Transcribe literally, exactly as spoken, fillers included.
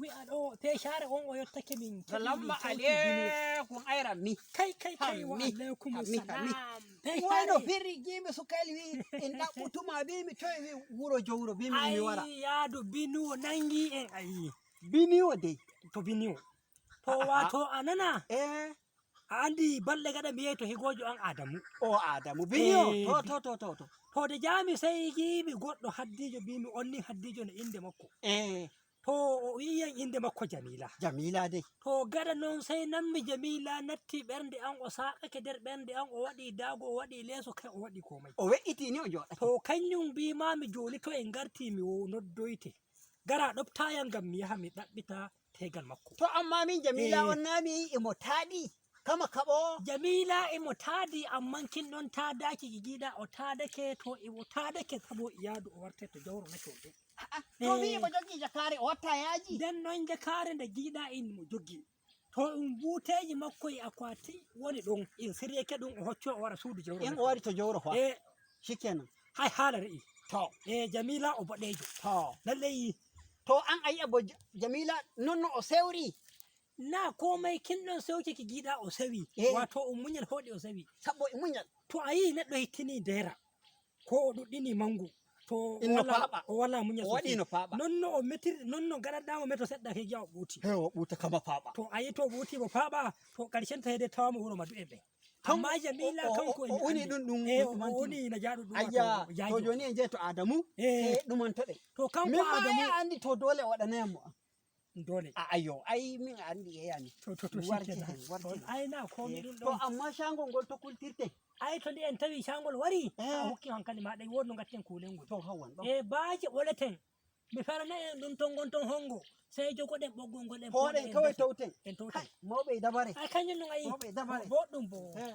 Wi'a ɗo peeshaare on o yottake min keɓi min Salamma cawti bino. Aleykum ayran ni. Kay kay kay wa Hammi, aleykum hammi, hammi. salam. Wano Peeshaare. Firri jiimi sukayli wi in ɗaɓɓutuma bimi toye wi wuro jowro bimi mi wara. Ai yaadu biniwo nangi en ayi. Biniwo dey. To biniwo. To Ah, ah. Wato a nana Eh. a andi balɗe gaɗa mi yehi to higoojo an Adamu. O Adamu biniwo Eh, to bi- to to to to. To de jami sai giimi goɗɗo haddijo bimi onni haddijo no inde makko. Eh. To o wi'i yam inde makko Jamila. Jamila dey. To gaɗa non sai nammi Jamila natti ɓernde an o saaqake nder ɓernde an o waɗi daago o waɗi leeso kay o waɗi komai. O we'iti ni o joɗake. To kanyum mbimami joni to en garti mi wo noddoyte. Gara ɗoftayam ngam mi yaha mi ɗaɓɓita tegal makko. To amma min Jamila Eh. on na mi yi'i imo taɗi. Kama kaɓo. Jamila emo taadi amman kin ɗon taadaki gigiɗa o taadake to emo taadake sabo iyadu o warte to jawro nake o ɗo. To mi imo joggi jakaare o watta yaaji. Nden non jakaare nde giiɗa in mo joggi. To ɗum buuteeji makko e akwati woni ɗon in siryake ɗum o hocco o wara suudu jawro. In o wari to jawro fa. E Shikenan. Hay haala re'i. To. E Jamila o boɗeejo. To. Lallai. To an a yi'a bo Jamila non no o sewri. Na komai kin ɗon sewke ki giiɗa o sewi. Eh. Wato o muñal hoɗi o sewi. Sabbo e muñal. To a yii neɗɗo hittini deera ko o ɗuɗɗini mangu to Inno wala- paaɓa. O wala muñal O waɗi sosai. No paaɓa. Non no o metir non no gaɗanɗamo meto seɗɗa ke gi'a o ɓuuti. He o ɓuuta kama paaɓa. To a yii to ɓuuti mo paaɓa to karshen ta hede tawamo wuro ma du'e ɓe. Amma Jamila kanko o woni ɗum ɗum e o ɗumanti. Woni na jaɗo ɗum Ayya wato to jaajo. Joni en jeeto Adamu. Eh. E ɗumantoɗe. To kanko Min ma Adamu e andi to dole o waɗanayam mo an. Dole. A ayyo ai min andi e yani. To to to Warti shikenan. Hen warti To Hen. Ai na komi Eh, ɗum To ɗon. Amma shangol ngol to kultirte. Ai to nde en tawi shangol wari Eh. A hokki hankali ma ɗay wodno gatten kulengol. To hawan ɗo. E baaje ɓoleten mi fala na en ɗum tongon ton hongo sai jogoɗen ɓoggol ngol en Hoɗen kawai tawten. En tawten. Mawɓe e dabare. Ai kanjum ɗum ayi. Mawɓe e dabare. Boɗɗum bo. Eh.